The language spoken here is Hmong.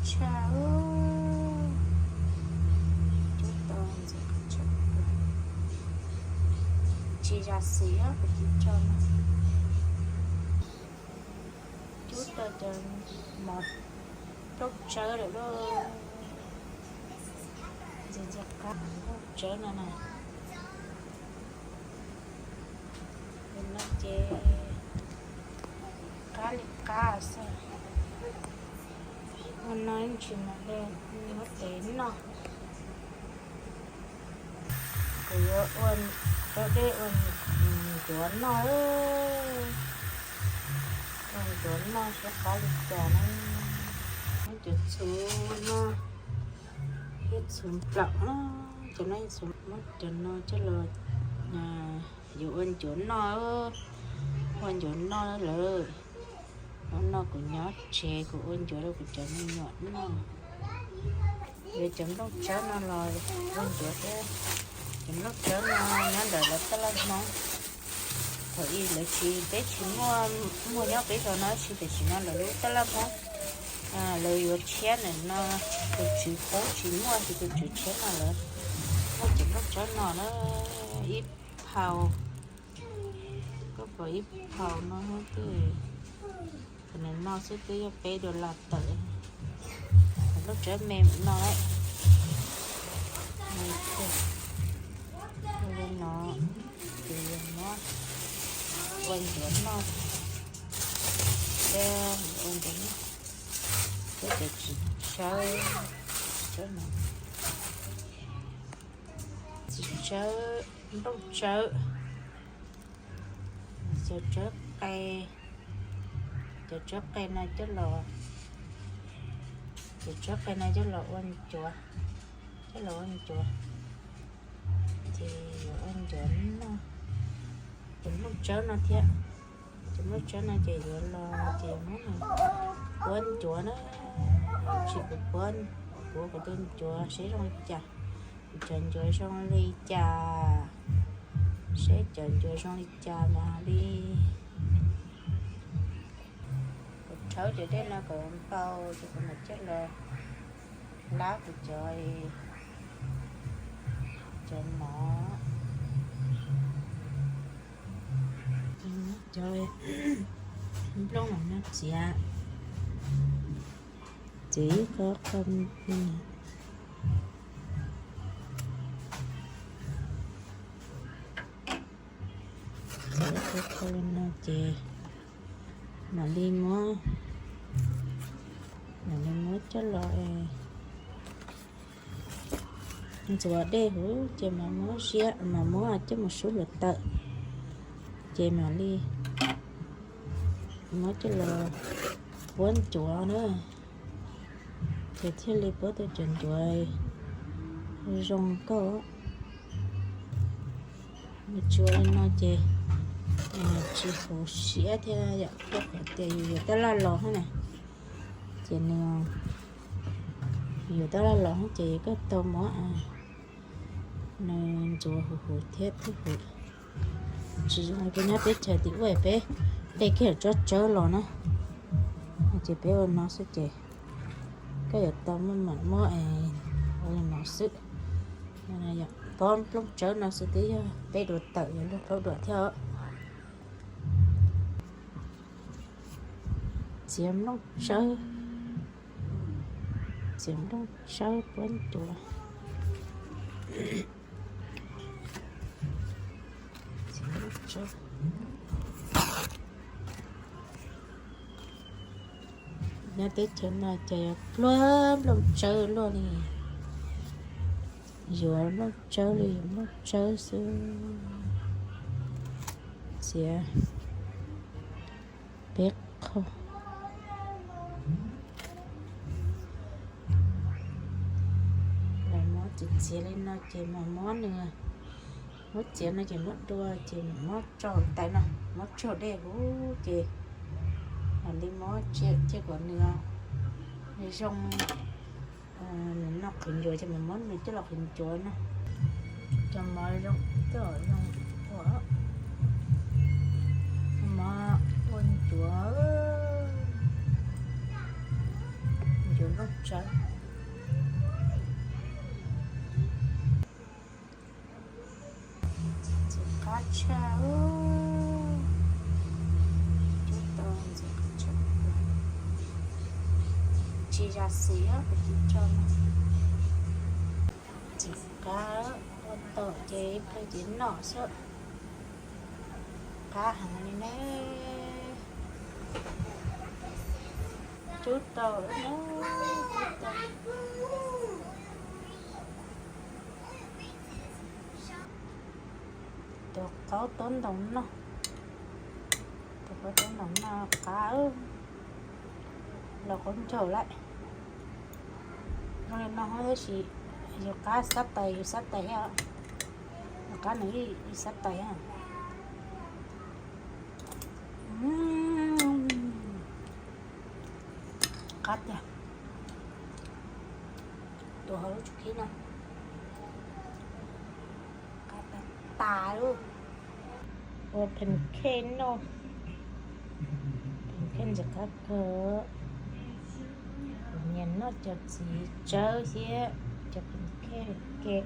Tshaj, cub tau ntxim qab tshaj, tsis zam xis kuv tsis tso no. Cub tau cov mov nplooj tsawb lawm lauj. Ntxim ntxim qab nplooj tsawb no na. Tus no ces qab li qab xwb. Ua no tsis mam li muab tev noj. Kuv yuav ua rau dej ua ncuav noj. Ua ncuav noj seb qab li cas na. Muab cov txhuv no, ib txhuv nplaum na, cov no ib txhuv, muab cov no coj los yuav ua ncuav noj. Ua ncuav noj lawm. Hnub no kuv nyob tsev kuv ua ncuav rau kuv cov me nyuam noj. Yuav cov nplooj tsawb no los ua ncuav thiab. Cov nplooj tsawb no nyob ntawm lawv taj laj Hmoob. Thaum ub lawv tsis, peb tsis muaj, muaj nyob peb zos no tsis, tam sim no lawv lub taj laj Hmoob, lawv yuav tshiab ntawm no, tus tswv qub tsis muaj ces tus tswv tshiab no lawv muaj cov nplooj tsawb no na, ib phau, koj pom ib phau no tej, thaum no xwb twb yog peb dollar tawm. Nplooj tsawb me no, li no, ces muab ua ncuav noj, ua ncuav noj, peb cov txiv tsawb, tsawb no, txiv tsawb, nplooj tsawb, cov tsawb qe, cov tsawb qe no coj los, cov tsawb qe no coj los ua ncuav, coj los ua ncuav, ces yuav ua ncuav noj. Cov nplooj tsawb no thiab, cov nplooj tsawb no ces yuav los ces muab nws puab ncuav na. Tsis, kuv puab, kuv, kuv tus ncuav seb zoo li cas, kuv cov ncuav zoo li cas, seb cov ncuav zoo li cas mas li. Kuv rhaub cov dej no kom npau ces kuv mam coj los lab kuv cov, cov mov, cov nplooj no txiav, txiav ib qho qho, txiav ib qho qho li no ces mam li muab, mam li muab coj los ntxuav dej huv ces mam muab ziab, mam muab coj mus sub hluav taws, ces mam li muab coj los puab ncuav na, ces thiaj li puab tau cov ncuav zoo nkauj. Nws tsis ua li no ces tsis huv siab thiab yom, rau qhov tias yus yuav tab laj los hab na, ces nws yuav tab laj los ces koj tau muab nws ntxuav huv huv thiab thiaj huv. Tsis zoo li peb nyob teb chaws tim ub peb dej kiag tsob tsawb los na, ces peb ua no xwb ces koj yuav tau muab mam muab ua li no xwb. Pob nplooj tsawb no xwb twb yog peb dua tawm yuav luag plaub dua thiab. Txiav nplooj tsawb, txiav nplooj tsawb puab ncuav. Nyob teb chaws no ces yuav pluag nplooj tsawb luaj li, yuav nplooj tsawb li yuav nplooj tsawb xwb. Txiav peb qho. Muab txiav txiav li no ces mam muab nws, muab txiav no ces muab dua ces mam muab tso tais no, muab tso dej huv ces mam li muab tso kom nws zoo, nws noj qhwv ncuav ces mam muab nws coj los qhwv ncuav na. Cov mov zoo, coj zoo ua, mov ua ncuav, ncuav Lub tsawv ntxim qab tshaj. Cub tau ntxim qab tshaj. Tsis zam xim os, kuv tsis tso no. Ntxim qab, ua tom ces ib pliag ces noj xwb. Qab heev li ne. Cub tau na, cub tau. Tus qaub tub ntoos no, tus qaub tub ntoos no qab, los qaub ncaug lawm. Zoo li no tab sis yus qab xab tais, yus xab tais thiab, yus qab nws ib xab tais thiab. Qab tiag. Tus hauv lub tshum khib no qab tas tas lub. Ua pancake noj, pancake ntxim qab kawg. Kuv nyiam noj cov txiv tsawb thiab cov pancake.